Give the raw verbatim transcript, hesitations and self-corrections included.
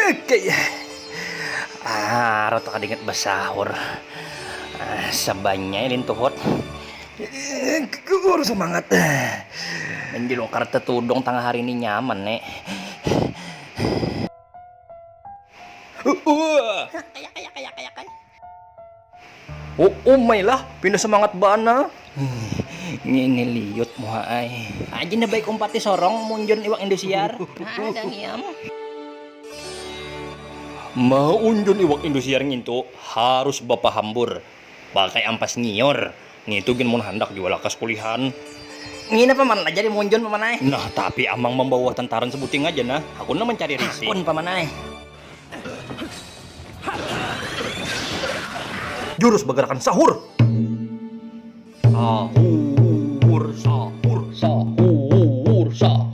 Oke ya. Ah, rata kada ingat basahur. Ah, sabanya lintuhut. Kur semangat. Menjelukar tetudung tengah hari ini nyaman nek. Wah. Kayak kayak kayak kayak kayak. Oh, umai lah, pindah semangat bana. Ngini liut muha ai. Aja nda baik umpati sorong munjun iwak Indosiar. Ada ngiam. Mau unjun iwak Indosiar ngintu harus bapahambur pakai ampas ngiur. Ngitu gin mun handak jua lakas kulihan. Ngina paman lah jadi munjun paman ai. Nah, tapi amang membawa tentaran sebuting aja nah. Aku nang mencari risi. Akun paman ai. Jurus bergerakan sahur. Sahur, sahur, sahur, sahur.